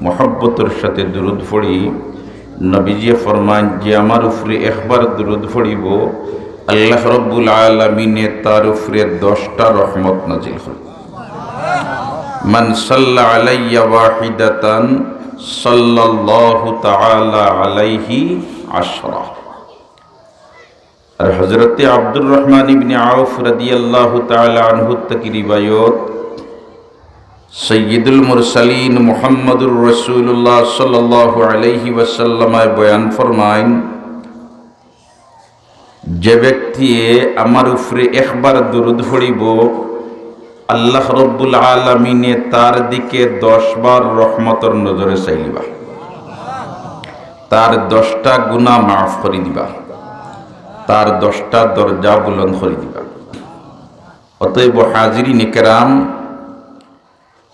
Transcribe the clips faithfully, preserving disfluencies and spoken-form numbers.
মহব্বতর সাথে দুরুদ পড়ি। নবীজি ফরমাইন, যে আমার উপরে একবার দুরুদ পড়িবো, আল্লাহ রব্বুল আলামিনে তার উপরে দশটা রহমত নাজিল করইন। মান সাল্লা আলাইয়া ওয়াহিদাতান সাল্লাল্লাহু তাআলা আলাইহি আশরা। আর হযরতে আব্দুর রহমান ইবনে আউফ রাদিয়াল্লাহু তাআলা আনহু থাকি রিওয়ায়াত, সাইয়্যিদুল মুরসালিন মুহাম্মদুর রাসূলুল্লাহ সাল্লাল্লাহু আলাইহি ওয়াসাল্লামে বয়ান ফরমাইন, যে ব্যক্তি আমার উপরে একবার দুরুদ পড়িবো, আল্লাহ রব্বুল আলামিনে তার দিকে দশ বার রহমতর নজরে চাইলিবা, তার দশটা গুনাহ মাফ করি দিবা, তার দশটা দরজা বুলন্দ করি দিবা। অতএব হাজিরিনে কেরাম,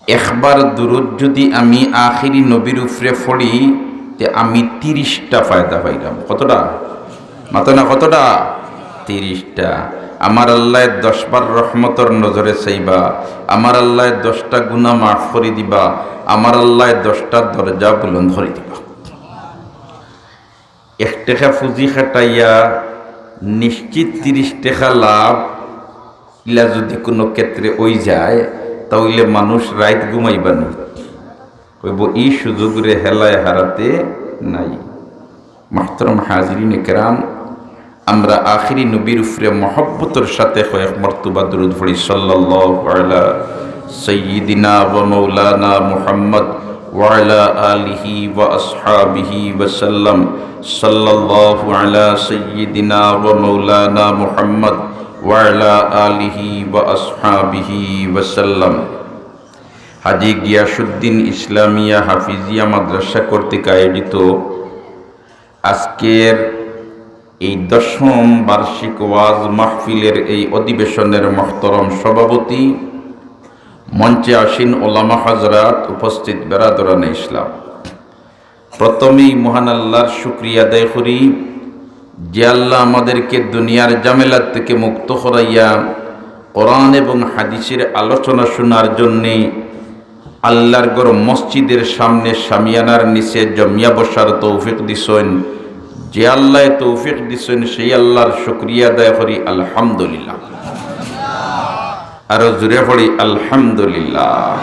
একবার দুরুদ যদি আমি আখেরি নবীর উপরে পড়ি, তে আমি তিরিশটা ফায়দা পাইলাম। কতটা? মাতো না, কতটা? তিরিশটা। আমার আল্লায় দশবার রহমতর নজরে চাইবা, আমার আল্লায় দশটা গুনাহ মাফ করি দিবা, আমার আল্লায় দশটা দরজা বুলন্দ করি দিবা। এক টেকা পুঁজি খাটাইয়া নিশ্চিত তিরিশ টেকা লাভ, ইলা যদি কুনু ক্ষেত্রে অই যায়, তা অইলে মানুষ রাইত ঘুমাইবা নি? কইবো, "ই সুযোগরে হেলায় হারাতে নাই।" মুহতারাম হাজিরিনে কেরাম, আমরা আখেরি নবীর উপরে মহব্বতর সাথে কয়েক মর্তবা দুরুদ পড়ি, সাল্লাল্লাহু আলা সাইয়্যিদিনা ওয়া মাওলানা মুহাম্মদ ওয়া আলা আলিহি ওয়া আসহাবিহি ওয়া সাল্লাম। সাল্লাল্লাহু আলা সাইয়্যিদিনা ওয়া মাওলানা মুহাম্মদ ওয়া আলা আলিহি ওয়া আসহাবিহি ওয়া সাল্লাম। হাজী গিয়াসউদ্দিন ইসলামিয়া হাফিজিয়া মাদ্রাসা কর্তৃক আয়োজিত আজকের এই দশম বার্ষিক ওয়াজ মাহফিলের এই অধিবেশনের মহতরম সভাপতি, মঞ্চে আসীন ওলামা হযরত, উপস্থিত বেরাদরানে ইসলাম, প্রথমেই মহান আল্লাহর শুকরিয়া আদায় করি, যে আল্লাহ আমাদেরকে দুনিয়ার ঝামেলা থেকে মুক্ত করাইয়া কোরআন এবং হাদিসের আলোচনা শোনার জন্যে আল্লাহর ঘর মসজিদের সামনে শামিয়ানার নিচে জমিয়া বসার তৌফিক দিছইন। যে আল্লায় তৌফিক দিছইন, সেই আল্লাহর শুকরিয়া আদায় করি, আলহামদুলিল্লাহ। আরো জোরে পড়ি, আলহামদুলিল্লাহ।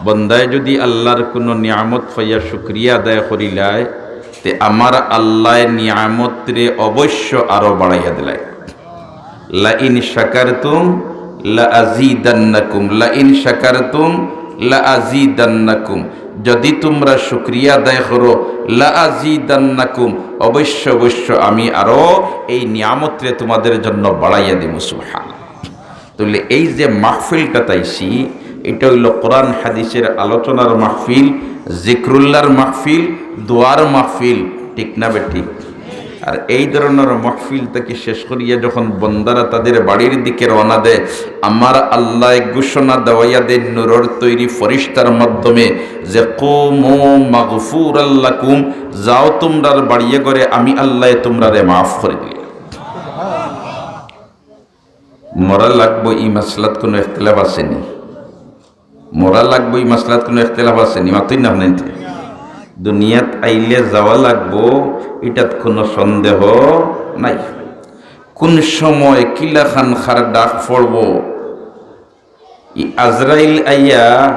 বন্দায় যদি আল্লাহর কুনু নিয়ামত পাইয়া শুকরিয়া আদায় করিলায়, তে আমার আল্লায় নিয়ামতরে অবশ্য আরো বাড়াইয়া দিলায়। "লাইন শাকারতুম লাআযীদান্নাকুম, লাইন শাকারতুম লাআযীদান্নাকুম।" যদি তোমরা শুকরিয়া আদায় করো, লাআযীদান্নাকুম, অবশ্য, অবশ্য আমি আরো এই নিয়ামতরে তোমাদের জন্য বাড়াইয়া দিমু। সুবহানাল্লাহ। তাইলে এই যে মাহফিলটাত আইছি, এটা অইলো কোরআন হাদিসের আলোচনার মাহফিল, জিক্রুল্লাহর মাহফিল, দোয়ার মাহফিল, ঠিক না বেঠিক? আর এই ধরনের মাহফিল থাকি শেষ করিয়া যখন বন্দারা তাদের বাড়ির দিকে রওনা দেয়, আমার আল্লায় ঘোষণা দেওয়াইয়া দেন নূরর তৈরি ফরিস্তার মাধ্যমে যে, "কুমু মাগফুরাল লাকুম, যাও তোমরার বাড়িয়ে ঘরে, আমি আল্লায় তোমরারে মাফ করি দিলাম।" মরা লাগবো, ই মাসলাত কুনু ইখতিলাফ আছে নি? মরা লাগবো, ই মাসলাত কুনু ইখতিলাফ আছে নি? মাতইন না আপনে? দুনিয়াত আইলে যাওয়া লাগবো, ইটাত কুনু সন্দেহ নাই। কুন সময় কিলাখান কার ডাক পড়বো, ই আজরাইল আইয়া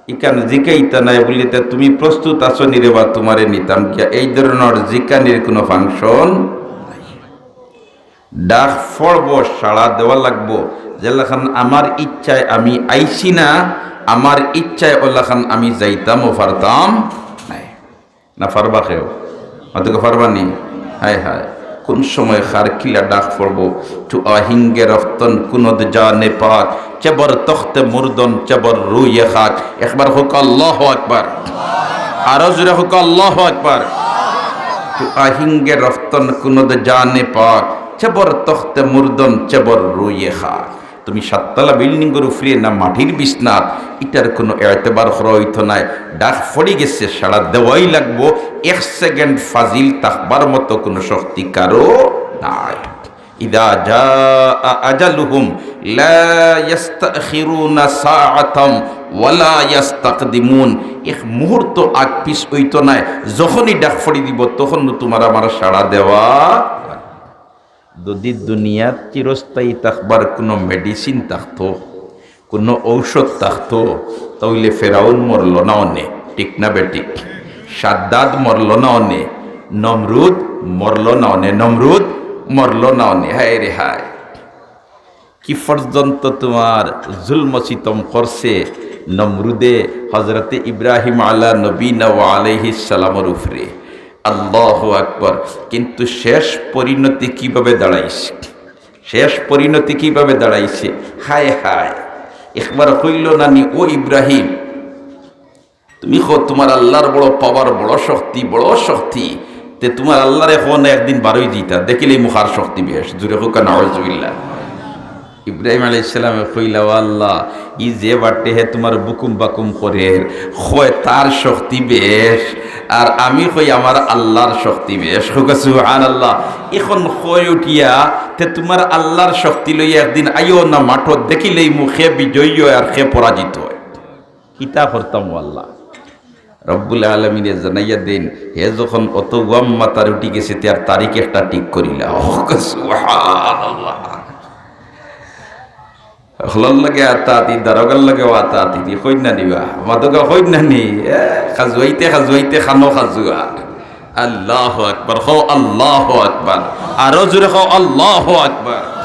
ইখান জিকাইতা নায় বুলিতে, "তুমি প্রস্তুত আছো নি রে বা, তুমারে নিতাম কিয়া?" এই ধরনের জিকানির কুনু function নাই। ডাক পড়বো, সাড়া দেওয়া লাগবো। যেলাখান আমার ইচ্ছায় আমি আইছি না, আমার ইচ্ছায় ওলাখান আমি যাইতামও পারতাম নায়। না পারবা কেউ? মাতউক্কা, পারবা নি? হায় হায়, কুন সময় কার কিলা ডাক পড়বো। "তু আহিঙ্গে রফতন কুনদ জানে পাক, চে বর তখতে মুর্দন, চে বর রুয়ে খাক।" একবার কউক্কা আল্লাহু আকবার, আরো জোরে কউক্কা আল্লাহু আকবার। "তু আহিঙ্গে রফতন কুনদ জানে পাক, চে বর তখতে মুর্দন, চে বর রুয়ে খাক।" তুমি সাততলা বিল্ডিংর উপরে না মাটির বিছনাত, ইটার কুনু এতেবার করা অইতো নায়। ডাক পড়ি গেছে, সাড়া দেওয়াই লাগবো। এক সেকেন্ড ফাজিল থাকবার মতো কুনু শক্তি কারো নাই। ইযা জাআ আজালুহুম লা ইয়াস্তাখিরুনা সাআতাম ওয়া লা ইয়াস্তাকদিমুন। এক মুহূর্ত আগ পিছ অইতো নায়, যখনই ডাক পড়ি দিব, তখন তুমার আমার সাড়া দেওয়া। যদি দুনিয়াত চিরস্থায়ী থাকবার কুনু মেডিসিন থাকতো, কুনু ঔষধ থাকতো, তাইলে ফেরাউন মরলো না অনে, ঠিক না বেঠিক? সাদ্দাদ মরলো না অনে, নমরুদ মরলো না অনে, নমরুদ মরলো না অনে। হায় রে হায়, কি পর্যন্ত তুমার জুলম সিতম করছে নমরুদে হযরতে ইব্রাহিম আলা নবীনা ওয়া আলাইহিস সালামর উপরে। আল্লাহু আকবার। কিন্তু শেষ পরিণতি কিভাবে দাঁড়াইছে? শেষ পরিণতি কিভাবে দাঁড়াইছে? হায় হায়, একবার কইলো না নি, "ও ইব্রাহিম, তুমি কও তুমার আল্লার বড় পাওয়ার, বড় শক্তি, বড় শক্তি, তে তুমার আল্লারে কও না একদিন বারই দিতা, দেখিলেইমু কার শক্তি বেশ।" জুরে কউক্কা নাউজুবিল্লাহ। ইব্রাহিম আলাইহিস সালামে কইলা, "ও আল্লাহ, ই যে বাটে হে তুমার বুকুম বাকুম করের, কয় তার শক্তি বেশ, আর আমি কই আমার আল্লার শক্তি বেশ।" কউক্কা সুবহানাল্লাহ। এখন কয় উঠিয়া, "তে তুমার আল্লার শক্তি লইয়া একদিন আইও না মাঠো, দেখিলেইমু কে বিজয়ী অয় আর কে পরাজিত অয়।" কিতা করতাম ও আল্লাহ? রব্বুল আলামিনে জানাইয়া দেইন, হে যখন অত ওয়াম মাতার উঠি গেছে, তে আর তারিখ একটা ঠিক করিলা। ও সুবহানাল্লাহ। হকলর লগে আতাআতি, দারোগার লগে আতাআতি, দি কইন না নিবা, মাদকা কইন না নি, এ, খাজুয়াইতে, খাজুয়াইতে, খানো খাজুয়া। আল্লাহু আকবার, কও আল্লাহু আকবার। আরো জোরে কও আল্লাহু আকবার।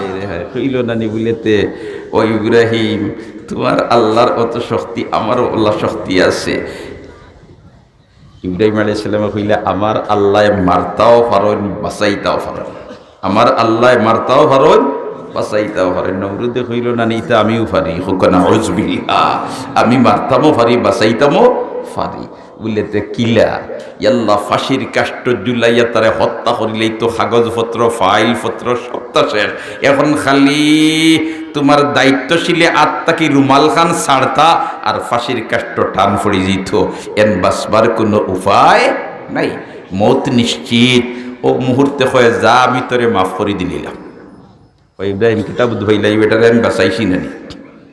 এই রে হায়, কইলো না নি বুলেতে, "ও ইব্রাহিম, তুমার আল্লার অত শক্তি, আমারও আল্লার শক্তি আছে।" ইব্রাহিম আলাইহিস সালামে কইলা, "আমার আল্লায় মারতাও পারইন, বাঁচাইতাও পারইন। আমার আল্লায় মারতাও পারইন, বাঁচাইতাও পারইন।" নমরুদে কইলো না নি, "ইতা আমিও পারি।" কউক্কা নাউজুবিল্লাহ। "আমি মারতামও পারি, বাঁচাইতামও পারি।" বুলেতে কিলা? ইয়াল্লা, ফাঁসির কাষ্ঠ ঝুলাইয়া তারে হত্যা করিলেই তো কাগজপত্র, ফাইলপত্র সবতা শেষ। এখন খালি তুমার দায়িত্বশীলে আত থাকি রুমাল খান ছাড়তা আর ফাঁসির কাষ্ঠ টান পড়ি যিত। এন বাঁচবার কুনু উপায় নাই, মউত নিশ্চিত। ও মুহূর্তে কয়, "যা, আমি তোরে মাফ করি দিলিলাম।" ও ইব্রাহিম, কিতা বুঝ পাইলা, ই বেটারে আমি বাঁচাইছি না নি?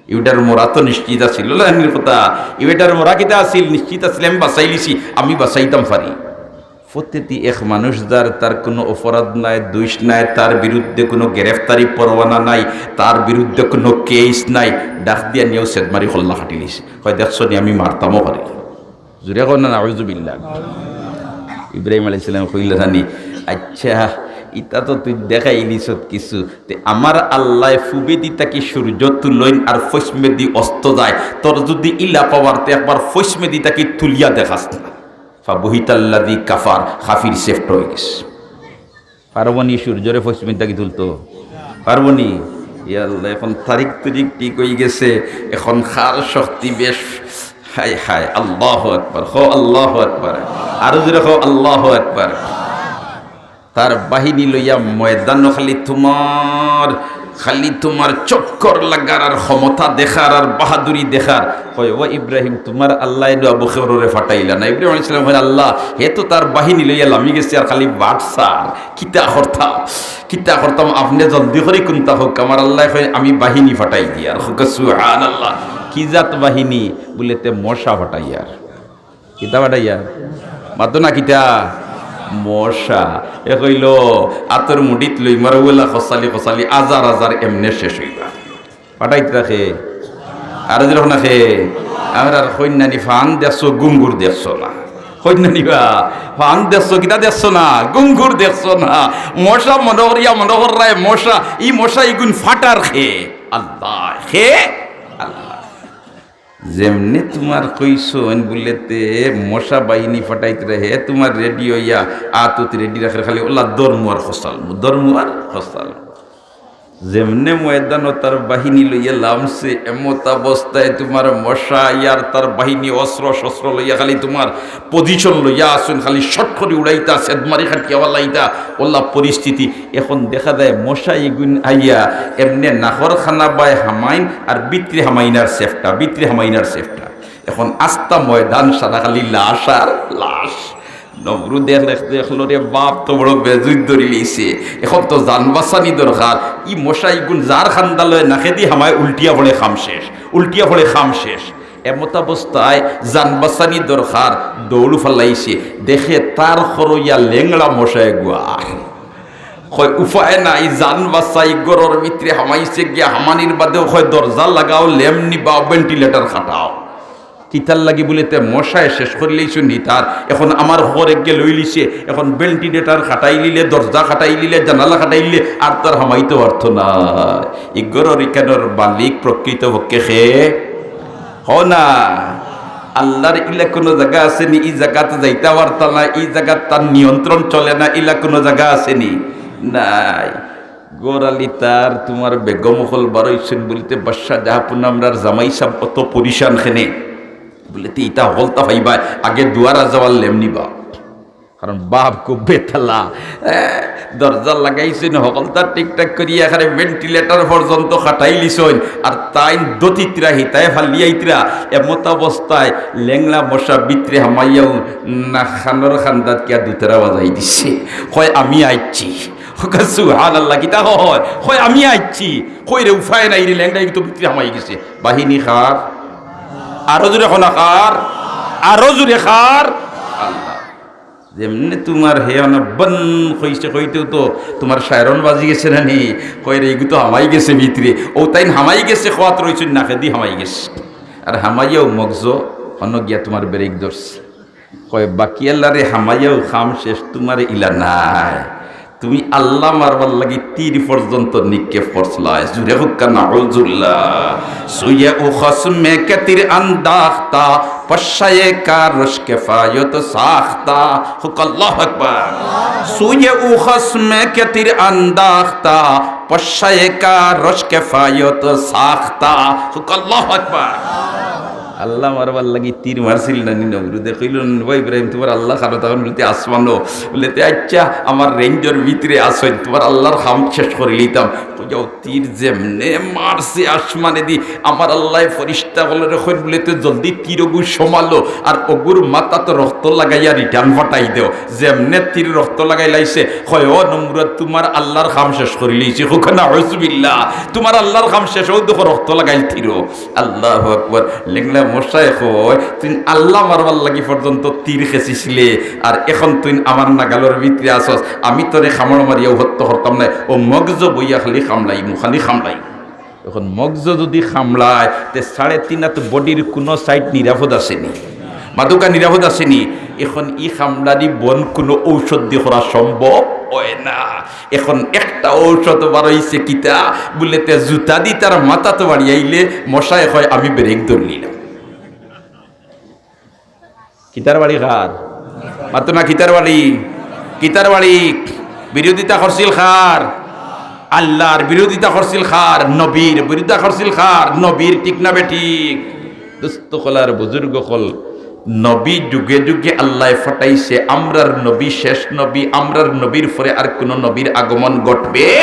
ই বেটার মরা তো নিশ্চিত আছিল, অলা এমনি কথা। ই বেটার মরা কিতা আছিল, নিশ্চিত আছিল, আমি বাঁচাইলিছি, আমি বাঁচাইতাম পারি। প্রতিটি এক মানুষ যার, তার কুনু অপরাধ নাই, দুষ নাই, তার বিরুদ্ধে কুনু গ্রেফতারি পরোয়ানা নাই, তার বিরুদ্ধে কুনু কেস নাই, ডাক দিয়া নিয়াও সেদমারি কল্লা কাটিলিছে। কয়, "দেখছো নি, আমি মারতামও পারি।" জুরে কও না, নাউজুবিল্লাহ। ইব্রাহিম আলাইহিস সালাম কইলা না নি, "আচ্ছা, ইতা তো তুই দেখাইলিছত কিছু, তে আমার আল্লায় পুবেদি থাকি সূর্য তুলইন আর পশ্চিমেদি অস্ত যায়, তোর যুদি ইলা পাওয়ার তে একবার পশ্চিমেদি থাকি তুলিয়া দেখাস না।" ফাবুহিতাল্লাযী কাফার, কাফির সেফট অই গেছে। পারবো নি সূর্যরে পশ্চিম থাকি তুলতো? পারবো নি? ইয়া আল্লাহ, এখন তারিখ তুরিখ ঠিক অই গেছে, এখন কার শক্তি বেশ? হায় হায়, আল্লাহু আকবার, কও আল্লাহু আকবার, আরো জোরে কও আল্লাহু আকবার। তার বাহিনী লইয়া ময়দানো খালি তুমার, খালি তুমার চক্কর লাগার আর ক্ষমতা দেখার আর বাহাদুরি দেখার। কয়, "ও ইব্রাহিম, তুমার আল্লায় নু আবু খেররে ফাটাইলা না?" ইব্রাহিম আলাইহিস সালাম কয়, "আল্লাহ, হে তো তার বাহিনী লইয়া লামি গেছে আর খালি বাট সার।" কিতা করতাম, কিতা করতাম, আপনে জলদি করি কুন্তা কউক্কা। আমার আল্লায় কয়, "আমি বাহিনী ফাটাই দিয়ার।" কউক্কা সুবহানাল্লাহ। কি জাত বাহিনী? বুলে, "তে মশা ফাটাইয়ার।" কিতা ফাটাইয়ার? মাতো না কিতা? মশা। এ কইলো, "আতর মুঠিত লই মারো ওলা খসালি খসালি, আজার আজার এমনে শেষ অইবা।" ফাটাইতরা কে? আরো জোরে কও না কে? আমরা আর কইন না নি, ফান দেখছো, গুঙ্গুর দেখছো না। কইন না নি বা? ফান দেখছো, কিতা দেখছো না? গুঙ্গুর দেখছো না। মশা মনো করিয়া মনো কররায় মশা, ই মশা ইগুন ফাটার কে? আল্লাহ, কে? আল্লাহ। যেমনে তুমার কইছইন বুলে তে মশা বাহিনী ফাটাইতরা হে, তুমার রেডি অইয়া আতুত রেডি রাখের খালি ওলা ধরমু আর খসালমু, ধরমু আর খসালমু। যেমনে ময়দানো তার বাহিনী লইয়া লামছে, এমত অবস্থায় তুমার মশা ইয়ার তার বাহিনী অস্ত্র শস্ত্র লইয়া খালি তুমার পজিশন লইয়া আছইন, খালি শট করি উড়াইতা, সেদমারি খাটিয়া ওয়ালাইতা, ওলা পরিস্থিতি। এখন দেখা যায় মশা ইগুন আইয়া এমনে নাকর খানা বায় হামাইন আর ভিতরে হামাইন আর সেফটা, ভিতরে হামাইন আর সেফটা। এখন আস্তা ময়দান সারা খালি লাশ আর লাশ। নমরুদে দেখ-, দেখলো রে বাপ তো বড় বেজুইত ধরিলিছে, এখন তো জান বাচানি দরকার। ই মশা ইগুন যার কান্দাত লয় নাকেদি হামায় উল্টিয়া পড়ে কাম শেষ, উল্টিয়া পড়ে কাম শেষ। এমতাবস্থায় জান বাচানি দরকার, দৌড় ফালাইছে, দেখে তার খরইয়া লেংড়া মশা এগুয়া। কয়, উপায় নাই, জান বাচাই, ঘরর ভিতরে হামাইছে গিয়া, হামানির বাদেও কয়, দরজা লাগাও, লেম নিবাও, ভেন্টিলেটর খাটাও। কিতার লাগি বুলে, তে মশায় শেষ করিলাইছইন নি তার, এখন আমার খরইগিয়ে লইলিছে, এখন ভেন্টিলেটর খাটাইলিলে, দরজা খাটাইলিলে, জানালা খাটাইলিলে, আর তার হামাইতো পারতো না। ই ঘরর ইখানর মালিক প্রকৃতপক্ষে কে? হ না, আল্লার ইলা কুনু জাগা আছে নি? ই জাগাত যাইতা পারতা না, ই জাগাত তার নিয়ন্ত্রণ চলে না, ইলা কুনু জাগা আছে নি? নাই। ঘরআলি তার তুমার বেগম অকল বারইছইন বুলিতে বাদশা জাহাপনা আমরার জামাই সাব অত পরিশান কেনে? বুলিতে ইতা হকলতা পাইবা, আগে দুয়ারা যাওয়ার লেম নিবা। কারণ বাপ খুব বেতালা, এ, দরজা লাগাইছইন, হকলতা ঠিকঠাক করিয়া এখানে ভেন্টিলেটর পর্যন্ত খাটাইলিছইন, আর তাইন দতিত্রা হিতায় ফালিয়াইত্রা, এমতাবস্থায় লেংড়া মশা ভিতরে হামাইয়াউ না কানর কান্দাত কিয়া দুতারা বাজাই দিছে। কয়, "আমি আইছি।" কয়, "সুবহানাল্লাহ।" কিতা কয়? কয়, "আমি আইছি।" কয়, "রে, উপায় নাই রে, লেংড়া ইগু তো ভিতরে হামাই গেছে।" বাহিনী কার? আরো জোরে কও না কার? আরো জোরে কার? আল্লাহ। যেমনে তুমার হে অনা বন কইছে, কইতেউ তো তুমার সায়রন বাজি গেছে না নি? কয়, "রে, ইগু তো হামাই গেছে ভিতরে।" অউ তাইন হামাই গেছে, কওয়াত রইছইন, নাকেদি হামাই গেছে। আর হামাইয়াউ মগজো অনো গিয়া তুমার ব্রেক ধরছে। কয়, "বাকি আল্লারে হামাইয়াউ কাম শেষ, তুমার ইলা নাই। তুমি আল্লা মারবার লাগি তীর পর্যন্ত নিক্ষেপ করছলায়।" জোরে কউক্কা, নাউজুবিল্লাহ। سوی او خصم که تیر انداخته، پشه کارش کفایت ساخته। কউক্কা আল্লাহু আকবার। سوی او خصم که تیر انداخته، پشه کارش کفایت ساخته। কউক্কা আল্লাহু আকবার। আল্লা মারবার লাগি তীর মারছিল না নি নমরুদে? কইলো, "ও ইব্রাহিম, তুমার আল্লা কানো?" তখন বুলে, "আসমানো।" বুলে, "তে আইচ্ছা, আমার রেঞ্জর ভিতরে আছইন, তুমার আল্লার কাম শেষ করিলিতাম।" কইয়া ও তীর যেমনে মারছে আসমানেদি, আমার আল্লায় ফিরিস্তা অকলরে কইন বুলে, "তে জলদি তীর অগু সমালো, আর অগুর মাথাত রক্ত লাগাইয়া রিটার্ন ফাটাই দেও।" যেমনে তীর রক্ত লাগাইলাইছে, কয়, "ও নমরুদ, তুমার আল্লার কাম শেষ করিলিছি।" কউক্কা, নাউজুবিল্লাহ। তুমার আল্লার কাম শেষ, অউ দেখো রক্ত লাগাইল তীর। আল্লাহু আকবার। লেংড়া মশায় কয়, "তুইন আল্লা মারবার লাগি পর্যন্ত তীর খেছিছিলে, আর এখন তুইন আমার নাগালর ভিতরে আছস, আমি তোরে কামড় মারিয়াউ হত্য করতাম নায়।" অউ মগজো বইয়া খালি কামড়াইমু, খালি কামড়াইমু। এখন মগজো যুদি কামড়ায়, তে সাড়ে তিন আত বডির কুনু সাইড নিরাপদ আছে নি? মাতউক্কা, নিরাপদ আছে নি? এখন ই কামড়ানি বন্ধ কুনু ঔষধ দি করা সম্ভব অয় না। এখন একটা ঔষধ বারইছে, কিতা বুলে, তে জুতাদি তার মাথাত বাড়িয়াইলে মশায় কয়, "আমি ব্রেক ধরলিলাম।" কিতার বাড়ি কার? মাতো না, কিতার বাড়ি? কিতার বাড়ি? বিরোধিতা করছিল কার? আল্লার। বিরোধিতা করছিল কার? নবীর। বিরোধিতা করছিল কার? নবীর। ঠিক না বেঠিক? দোস্ত অকল আর বুজুর্গ অকল, নবী যুগে যুগে আল্লায় ফাটাইছে, আমরার নবী শেষ নবী, আমরার নবীর পরে আর কুনু নবীর আগমন ঘটবে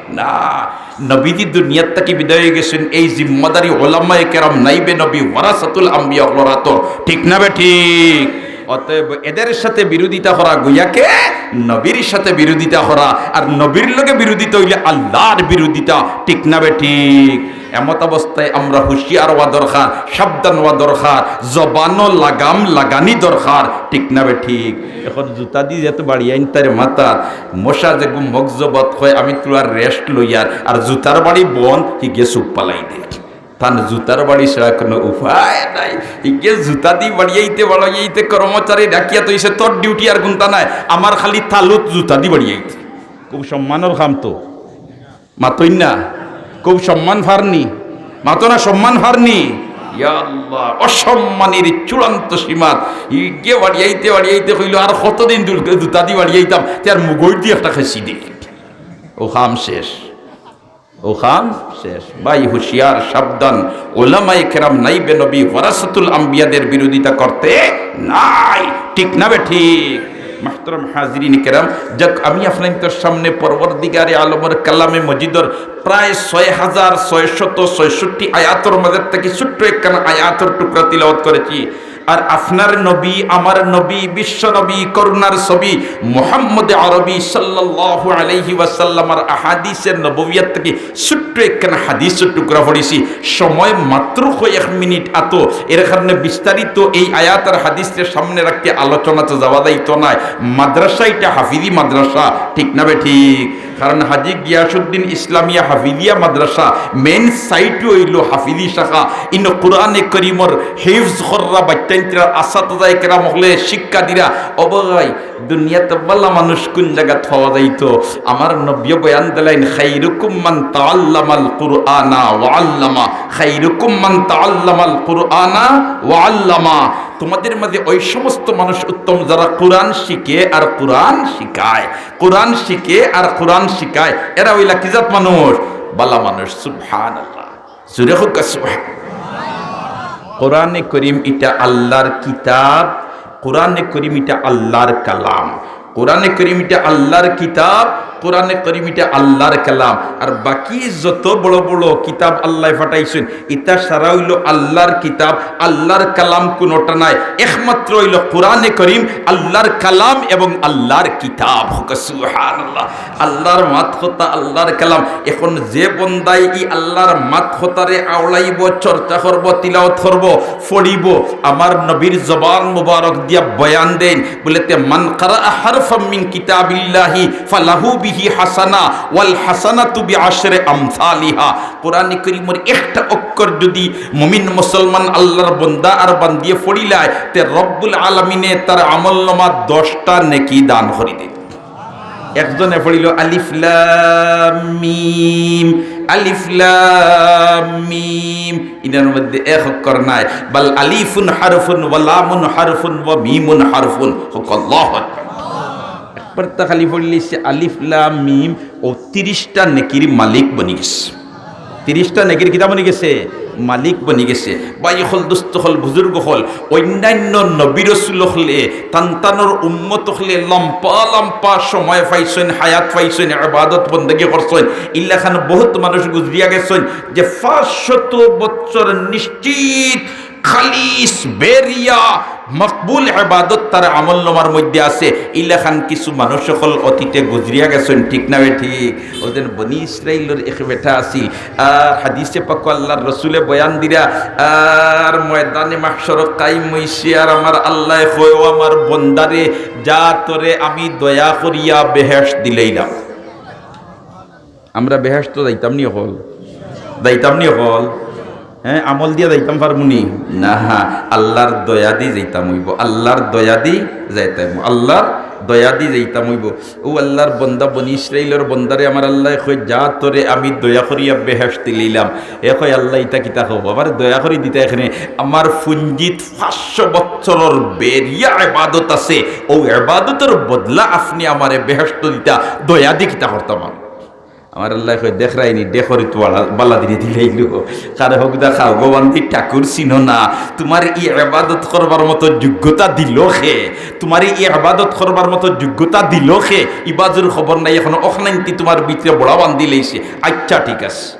না। নবীজি দুনিয়ার থাকি বিদায় অইগেছইন, এই জিম্মাদারি ওলামায়ে কেরাম, নাইবে নবী, ওয়ারাসাতুল আম্বিয়া অকলর আতো, ঠিক না বেঠিক? অতএব এদের সাথে বিরোধিতা করা গুয়াকে নবীর সাথে বিরোধিতা করা, আর নবীর লগে বিরোধিতা অইলে আল্লার বিরোধিতা, ঠিক না বেঠিক? এমতাবস্থায় আমরা হুঁশিয়ার অওয়া দরকার, সাবধান অওয়া দরকার, জবানো লাগাম লাগানি দরকার, ঠিক না বেঠিক? এখন জুতাদি যেহেতু বাড়িয়াইন তার মাথাত, মশা যেগু মগজবত কয়, "আমি থুড়া রেস্ট লইয়ার", আর জুতার বাড়ি বন্ধ, হিগে চুপ ফালাই দে। তান জুতার বাড়ি ছাড়া কুনু উপায় নাই। হিগে জুতাদি বাড়িয়াইতে বাড়িয়াইতে কর্মচারী ডাকিয়া থইছে, "তোর ডিউটি আর কুন্তা নাই, আমার খালি তালুত জুতাদি বাড়িয়াইতে।" খুব সম্মানর কাম তো। মাতইন না, খুব সম্মান ফারনি, মাতো না, সম্মান ফারনি। ইয়া আল্লাহ, অসম্মানির চূড়ান্ত সীমাত। হিগে বাড়িয়াইতে বাড়িয়াইতে কইলো, "আর কতদিন জুতাদি বাড়িয়াইতাম, তে আর মুগইদি একটা খেছি দে।" অউ কাম শেষ, অউ কাম শেষ। ভাই হুঁশিয়ার, সাবধান, ওলামায়ে কেরাম, নাইবে নবী, ওয়ারাসাতুল আম্বিয়াদের বিরোধিতা করতে নাই, ঠিক না বেঠিক? মুহতারাম হাজিরিন কেরাম, যাক, আমি আপনাইন্তর সামনে পরওয়ারদিগারে আলমর কালামে মজিদর প্রায় ছয় হাজার ছয়শত ছয়ষট্টি আয়াতর মাঝে থাকি ছোট্ট একখান আয়াতর টুকরা তিলাওয়াত করেছি। আর আপনার নবী, আমার নবী, বিশ্ব নবী, করুণার ছবি মুহাম্মদ আরবি সাল্লাল্লাহু আলাইহি ওয়াসাল্লামর আহাদিসে নববিয়াত থাকি ছোট্ট একখান হাদিসর টুকরা পড়ছি। সময় মাত্র কয়েক মিনিট আতো, এর কারণে বিস্তারিত এই আয়াত আর হাদিসরে সামনে রাখতে আলোচনাত যাওয়া যাইতো নায়। মাদ্রাসা ইটা হাফিজি মাদ্রাসা, ঠিক না বেঠিক? কারণ হাজী গিয়াসউদ্দিন ইসলামিয়া হাফিজিয়া মাদ্রাসা মেইন সাইট অইলো হাফিজি শাখা। ইনো কোরআনে করিমর হিফজ কররা বাইচ্চাইন্তরে আসাতিজা একরাম অকলে শিক্ষা দিরা। ও ভাই, দুনিয়াত ভালা মানুষ কুন জাগাত পাওয়া যাইতো? আমার নবীয়ে বয়ান দিলাইন, "খাইরুকুম মান তাআল্লামাল কুরআনা ওয়া আল্লামা, খাইরুকুম মান তাআল্লামাল কুরআনা ওয়া আল্লামা।" তোমাদের মাঝে ওই সমস্ত মানুষ উত্তম যারা কোরআন শিখে আর কোরআন শিখায়। কোরআন শিখে আর কোরআন শিখায়, এরা অইলা কি জাত মানুষ? ভালা মানুষ। সুবহানাল্লাহ, জোরে কউক্কা সুবহান। কোরআনে করিম ইটা আল্লাহর কিতাব, কোরআনে করিম ইটা আল্লাহর কালাম, কোরআনে করিম ইটা আল্লাহর কিতাব, কোরআনে করিম ইটা আল্লাহর কালাম। আর বাকি যত বড় বড় কিতাব আল্লায় পাঠাইছইন, ইতা সারা অইলো আল্লাহর কিতাব, আল্লাহর কালাম কুনুটা নায়। একমাত্র অইলো কোরআনে করিম আল্লাহর কালাম এবং আল্লাহর কিতাব। কউক্কা সুবহানাল্লাহ। আল্লাহর মাত কথা, আল্লাহর কালাম। এখন যে বন্দায় ই আল্লাহর মাত কথারে আওলাইবো, চর্চা করবো, তিলাওয়াত করবো, পড়িবো, আমার নবীর জবান মুবারক দিয়া বয়ান দেইন, বুলে তে, "মান কারা হারফাম মিন কিতাবিল্লাহি ফালাহু বিহি হাসানা ওয়াল হাসানাতু বিআশরি আমসালিহা।" কোরআনে করিমর একটা অক্ষর যুদি মুমিন মুসলমান আল্লাহর বন্দা আর বান্দিয়ে পড়িলায়, তে রব্বুল আলামিনে তার আমলনামাত দশটা নেকি দান করি দেইন। একজনে পড়িলো আলিফ লাম মিম, আলিফ লাম মিম, ইনার মধ্যে এক অক্ষর নাই। বাল আলিফুন হারফুন ওয়া লামুন হারফুন ওয়া মিমুন হারফুন। কউক্কা আল্লাহু আকবার। একবার তা খালি পড়িলিছে আলিফ লাম মিম, অউ তিরিশটা নেকির মালিক বনি গেছে। তিরিশটা নেকির কিতা বনি গেছে? মালিক বনি গেছে। ভাই অকল, দোস্ত অকল, বুজুর্গ অকল, অইন্যান্য নবী রসুল অকলে, তান তানর উম্মত অকলে লম্বা লম্বা সময় পাইছইন, হায়াত পাইছইন, ইবাদত বন্দেগি করছইন। ইলাখান বহুত মানুষ গুজরিয়া গেছইন যে পাঁচশত বছর নিশ্চিত খালিস বেরিয়া মকবুল ইবাদত তার আমলনামার মধ্যে আছে। ইলাখান কিছু মানুষ অকল অতীতে গুজরিয়া গেছইন, ঠিক না বেঠিক? অউ যেন বনি ইসরাইলর এক বেটা আছিল, আর হাদিসে পাকো আল্লাহর রসুলে বয়ান দিরা, আর ময়দানে মাহশর কায়েম অইছে, আর আমার আল্লায় কয়, "ও আমার বন্দারে, যা, তোরে আমি দয়া করিয়া বেহেশত দিলাইলাম।" আমরা বেহেশতো যাইতাম নি অকল? যাইতাম নি অকল? হ্যাঁ, আমল দিয়া যাইতাম পারমু নি? না, আল্লাহর দয়া দি যাইতাম অইবো, আল্লাহর দয়া দি যাইতাম অইবো, আল্লাহর দয়া দি যাইতাম অইবো। অউ আল্লাহর বন্দা, বনি ইসরাইলর বন্দারে আমার আল্লায় কয়, "যা, তোরে আমি দয়া করিয়া বেহেশত দিলাইলাম।" এ কয়, "আল্লাহ, ইতা কিতা কও? আবার দয়া করি দিতা এখানে? আমার পুঞ্জিত পাঁচশো বছরর বেরিয়া ইবাদত আছে, অউ ইবাদতর বদলা আপনে আমারে বেহেশত দিতা, দয়া দি কিতা করতাম আমি?" আমার আল্লায় কয়, "দেখরায়নি, দেখরে তো বালা, বালা দিনে দিলাইলো। কারে হকদা খাও গো বান্দি, ঠাকুর চিনো না। তুমার ই ইবাদত করবার মতো যোগ্যতা দিলো কে? তুমার ই ইবাদত করবার মতো যোগ্যতা দিলো কে? ইবাজুর খবর নাই, এখন অখনাইন্তি তুমার ভিতরে বড়া বান্দি লাইছে। আচ্ছা, ঠিক আছে।"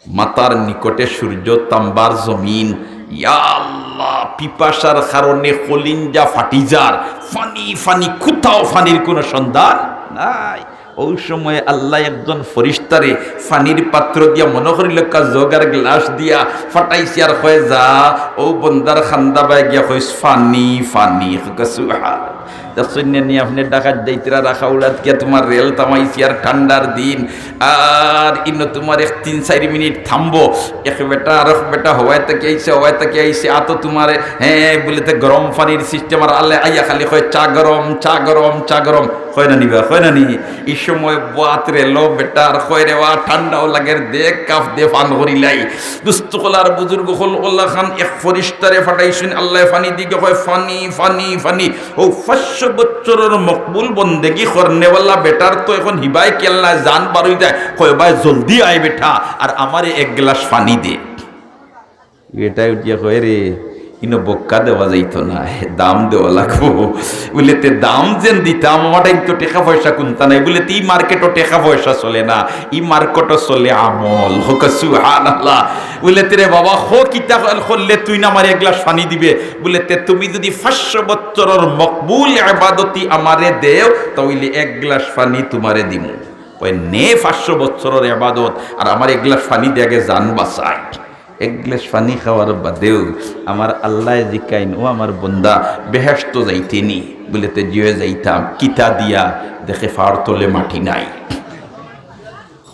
মাথার নিকটে সূর্য, তাম্বার জমিন। ইয়া আল্লাহ, পিপাসার কারণে কলিঞ্জা ফাটি যার, পানি, পানি, কোথাও পানির কোনো সন্ধান নাই। অউ সময় আল্লায় একজন ফিরিস্তারে পানির পাত্র দিয়া, মনো করিলাউক্কা জগ আর গ্লাস দিয়া পাঠাইছে, আর কয়, "যা, অউ বন্দার কান্দা বায় গিয়া কইস, 'পানি, পানি।'" কউক্কা সুবহান। দেখছইন নি আপনে, ঢাকাত যাইতরা রাখাউড়াত গিয়া তুমার রেল থামাইছে আর ঠান্ডার দিন, আর ইনো তুমার এক তিন চাইর মিনিট থামবো, এক বেটা আর এক বেটা হওয়ায় থাকি আইছে, হওয়ায় থাকি আইছে, আতো তুমারে, হ্যাঁ, বুলে তে গরম পানির সিস্টেম, আর আল্লায় আইয়া খালি কয়, "চা গরম, চা গরম, চা গরম।" কয় না নি বা, কয় না নি? ই সময় বাত রেলো বেটার, কয়, "রে বা, ঠান্ডাও লাগের, দে কাপ দে পান করিলাই।" দোস্ত অকল আর বুজুর্গ অকল, অলাখান এক ফিরিস্তারে পাঠাইছইন আল্লায় পানি দিগি, কয়, "পানি, পানি, পানি।" অউ পাঁচশো বছরর মকবুল বন্দেগি করনেওয়ালা বেটার তো এখন হিবায় খেয়াল নাই, জান বারই যায়, কয়, "ভাই, জলদি আয় বেটা, আর আমারে এক গ্লাস পানি দে।" বেটায় উঠিয়া কয়, "রে, ইনো বক্কা দেওয়া যাইতো না, দাম দেওয়া লাগবো। বুলে, "তে দাম যেন দিতাম, আমার টাইম তো টেকা পয়সা কুন্তা নাই।" বুলে, "তে ই মার্কেটো টেকা পয়সা চলে না, ই মার্কেটো চলে আমল।" কউক্কা সুবহানাল্লাহ। বুলে, "তে রে বাবা, কও কিতা করলে তুইন আমারে এক গ্লাস পানি দিবে?" বুলে, "তে তুমি যুদি পাঁচশো বছরর মকবুল ইবাদতি আমারে দেও, তা অইলে এক গ্লাস পানি তুমারে দিমু।" কয়, "নে পাঁচশো বছরর ইবাদত, আর আমারে এক গ্লাস পানি দে, আগে জান বাঁচাই।" এক গ্লাস পানি খাওয়ার বাদেউ আমার আল্লায় জিকাইন, "ও আমার বন্দা, বেহেশতো যাইতে নি?" বুলে, "তে জি অয় যাইতাম।" "কিতা দিয়া?" দেখে ফাড় তলে মাটি নাই।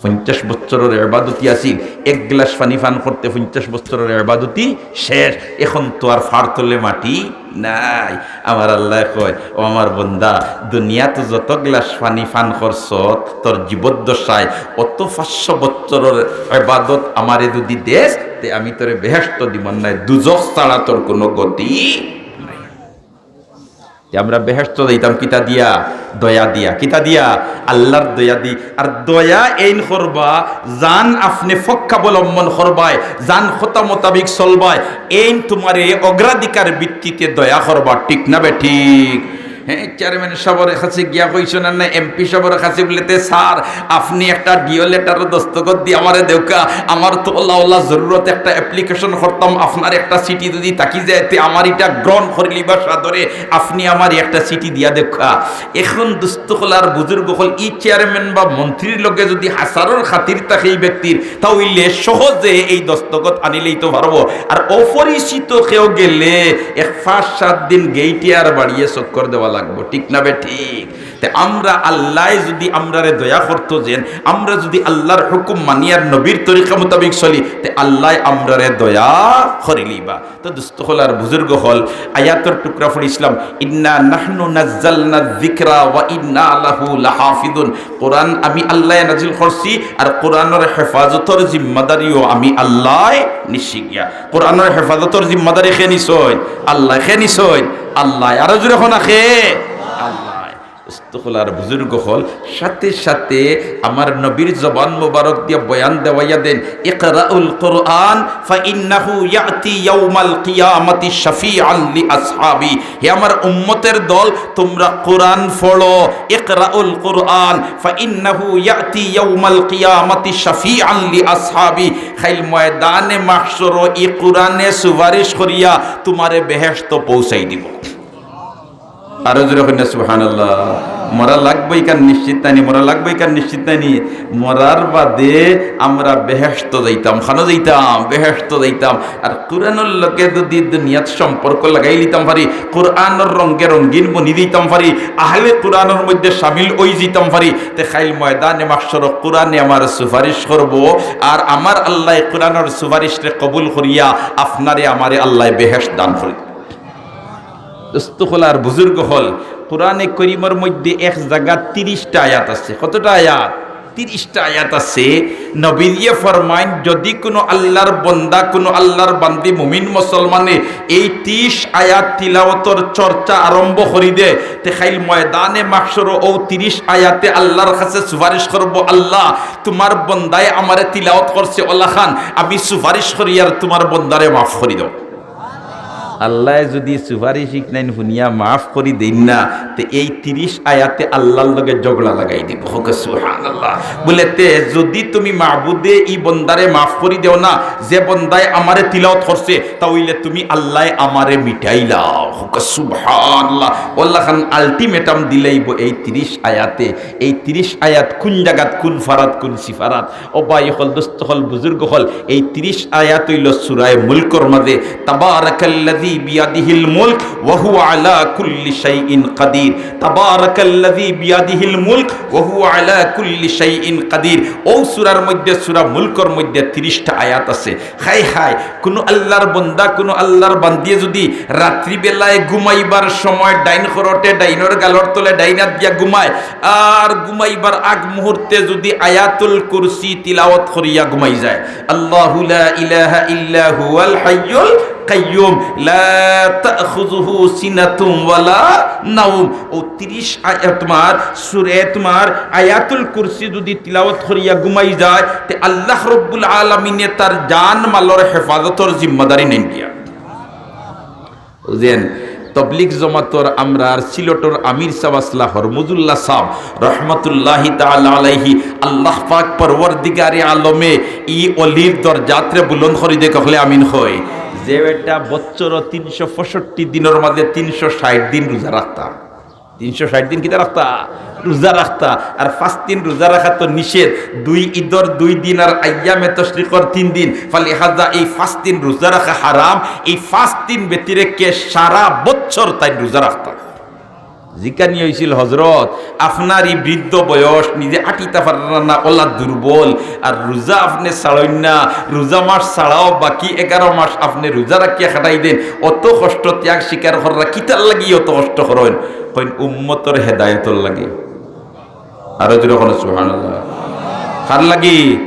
পঞ্চাশ বছরর ইবাদতি আছিল, এক গ্লাস পানি পান করতে পঞ্চাশ বছরর ইবাদতি শেষ, এখন তো আর ফাড় তলে মাটি নাই। আমার আল্লায় কয়, "ও আমার বন্দা, দুনিয়াত যত গ্লাস পানি পান করছত, তোর জীবদ্দশায় অত পাঁচশো বছরর ইবাদত আমারে যুদি দেস, তে আমি তোরে বেহেশতো দিমু নায়, দুজখ ছাড়া তোর কুনু গতি নাই।" তে আমরা বেহেশতো যাইতাম কিতা দিয়া? দয়া দিয়া। কিতা দিয়া? আল্লার দয়া দি। আর দয়া এইন করবা, জান আপনে পক্ষাবলম্বন করবায়, জান কথা মোতাবিক চলবায়, এইন তুমারে অগ্রাধিকার ভিত্তিতে দয়া করবা, ঠিক না বেঠিক? হ্যাঁ, চেয়ারম্যান সাবর কাছে গিয়া কইছো না, না এমপি সাবর কাছে বুলে, "তে স্যার, আপনে একটা ডিও লেটারো দস্তখত দি আমারে দেউক্কা, আমার তো অলা অলা জরুরত, একটা অ্যাপ্লিকেশন করতাম, আপনার একটা চিঠি যুদি থাকি যায়, তে আমার ইটা গ্রহণ করিলিবা সাদরে, আপনে আমারে একটা চিঠি দিয়া দেউক্কা।" এখন দুস্ত অকল আর বুজুর্গ অকল, ই চেয়ারম্যান বা মন্ত্রীর লগে যুদি হাজারর খাতির থাকে ই ব্যক্তির, তা অইলে সহজে এই দস্তখত আনিলেই তো পারবো। আর অপরিচিত কেউ গেলে এক পাঁচ সাত দিন গেইটে আর বাড়িয়ে চক্কর দেওয়া লাগবো, ঠিক না বেঠিক? তে আমরা আল্লায় যুদি আমরারে দয়া করতো যেন, আমরা যুদি আল্লার হুকুম মানি আর নবীর তরিকা মোতাবিক চলি, তে আল্লায় আমরারে দয়া করিলিবা। তো দুস্ত অকল আর বুজুর্গ অকল, আয়াতর টুকরা পড়ছিলাম, "ইন্না নাহনু নাজ্জালনা যিকরা ওয়া ইন্না লাহু লাহাফিজুন।" কোরআন আমি আল্লায় নাজিল করছি, আর কোরআনর হেফাজতর জিম্মাদারিও আমি আল্লায় নিছি গিয়া। কোরআনর হেফাজতর জিম্মাদারি কে নিছইন? আল্লায়। কে নিছইন? আল্লায়। আরো জোরে কও না, কে? আল্লায়। দুস্ত অকল আর বুজুর্গ অকল, সাথে সাথে আমার নবীর জবান মোবারক দিয়া বয়ান দেওয়াইয়া দেন, "ইকরাউল কুরআন ফাইন্নাহু ইয়াতি ইয়াউমাল কিয়ামাতি শাফিআন লি আসহাবি।" হে আমার উম্মতের দল, তোমরা কোরআন পড়ো। "ইকরাউল কুরআন ফাইন্নাহু ইয়াতি ইয়াউমাল কিয়ামাতি শাফিআন লি আসহাবি।" কাইল ময়দানে মাহশরো ই কোরআনে সুপারিশ করিয়া তুমারে বেহেশতো পৌঁছাই দিবো। আরো জোরে কইন না, সুবহানাল্লাহ। মরা লাগবো ইখান নিশ্চিত নানি, মরা লাগবো ইখান নিশ্চিত নানি। মরার বাদে আমরা বেহেশতো যাইতাম, খানো যাইতাম, বেহেশতো যাইতাম। আর কোরআনর লগে যুদি দুনিয়াত সম্পর্ক লাগাই লিতাম পারি, কোরআনর রঙে রঙিন বনি দিতাম পারি, আহলে কোরআনর মধ্যে শামিল অই যিতাম পারি, তে কাইল ময়দানে মাহশরো কোরআনে আমার সুপারিশ করবো। আর আমার আল্লায় কোরআনর সুপারিশরে কবুল করিয়া আপনারে আমারে আল্লায় বেহেশত দান করি। দুস্ত অকল আর বুজুর্গ অকল, কোরআনে করিমর মধ্যে এক জাগাত তিরিশটা আয়াত আছে। কতটা আয়াত? তিরিশটা আয়াত আছে। নবীজিয়ে ফরমাইন, যুদি কুনু আল্লার বন্দা, কুনু আল্লার বান্দি, মুমিন মুসলমানে এই তিরিশ আয়াত তিলাওয়াতর চর্চা আরম্ভ করি দে, তে কাইল ময়দানে মাহশরো অউ তিরিশ আয়াতে আল্লার কাছে সুপারিশ করবো, "আল্লাহ, তুমার বন্দায় আমারে তিলাওয়াত করছে অলাখান, আমি সুপারিশ করিয়ার তুমার বন্দারে মাফ করি দেও।" আল্লায় যুদি সুপারিশ ইখান হুনিয়া মাফ করি দেইন না, তে এই তিরিশ আয়াতে আল্লার লগে ঝগড়া লাগাই দিবো। কউক্কা সুবহানাল্লাহ। বুলে, "তে যুদি তুমি মাবুদে ই বন্দারে মাফ করি দেও না, যে বন্দায় আমারে তিলাওয়াত করছে, তা অইলে তুমি আল্লায় আমারে মিটাইলাও।" কউক্কা সুবহানাল্লাহ। অলাখান ultimatum দিলাইবো এই তিরিশ আয়াতে। এই তিরিশ আয়াত কুন জাগাত, কুন ফারাত, কুন সিফারাত? ও ভাই অকল, দুস্ত অকল, বুজুর্গ অকল, এই তিরিশ আয়াত অইলো সূরায়ে মুলকর মাঝে, "তাবারাকাল্লাযী বিয়াদিহিল মুলক ওয়া হুয়া আলা কুল্লি শাইইন কাদির। তাবারাকাল্লাযী বিয়াদিহিল মুলক ওয়া হুয়া আলা কুল্লি শাইইন কাদির।" অউ সূরার মধ্যে, সূরা মুলকর মধ্যে তিরিশটা আয়াত আছে। হায় হায়, কুনু আল্লার বন্দা, কুনু আল্লার বান্দিয়ে যুদি রাত্রিবেলায় ঘুমাইবার সময় ডাইন খরটে ডাইনর গালর তলে ডাইন আত দিয়া ঘুমায়, আর ঘুমাইবার আগ মুহূর্তে যুদি আয়াতুল কুরসি তিলাওয়াত করিয়া ঘুমাই যায়, "আল্লাহু লা ইলাহা ইল্লা হুয়াল হাইয়ুল কাইয়্যুম, লা তাখুযুহু সিনাতুম ওয়ালা নাওম।" অউ তিরিশ আয়াত তুমার সূরা তুমার আয়াতুল কুরসি যুদি তিলাওয়াত করিয়া ঘুমাই যায়, তে আল্লাহ রব্বুল আলামিনে তার জান মালর হেফাজতর জিম্মাদারি নেইন গিয়া। বুঝেন? তবলিগ জমাতর আমরার সিলটর আমির সাব আছলা হরমুজুল্লাহ সাব রহমতুল্লাহি তাআলা আলাইহি, আল্লাহ পাক পরওয়ারদিগারে আলমে ই অলির দরজাতরে বুলন্দ করি দেউক, হকলে আমিন কই। যে বেটা বছরো তিনশো পঁয়ষট্টি দিনর মাঝে তিনশো ষাইট দিন রোজা রাখতা, তিনশো ষাইট দিন কিতা রাখতা? রোজা রাখতা। আর পাঁচ দিন রোজা রাখা তো নিষেধ, দুই ইদর দুই দিন আর আইয়ামে তশরিকর তিন দিন। ফালিহাজা এই পাঁচ দিন রোজা রাখা হারাম। এই পাঁচ দিন ব্যতিরেকে সারা বছর তাইন রোজা রাখতা। জিকানি অইছিল, "হজরত, আপনার ই বৃদ্ধ বয়স, নিজে আটিতা পাররা না, অলা দুর্বল, আর রোজা আপনে ছাড়ইন না, রোজা মাস ছাড়াও বাকি এগারো মাস আপনে রোজা রাখিয়া কাটাই দেন, অত কষ্ট ত্যাগ স্বীকার কররা, কিতার লাগি অত কষ্ট করইন?" কইন, "উম্মতর হেদায়তর লাগি।" আরো জোরে কইন, "সুবহানাল্লাহ।" কার লাগি?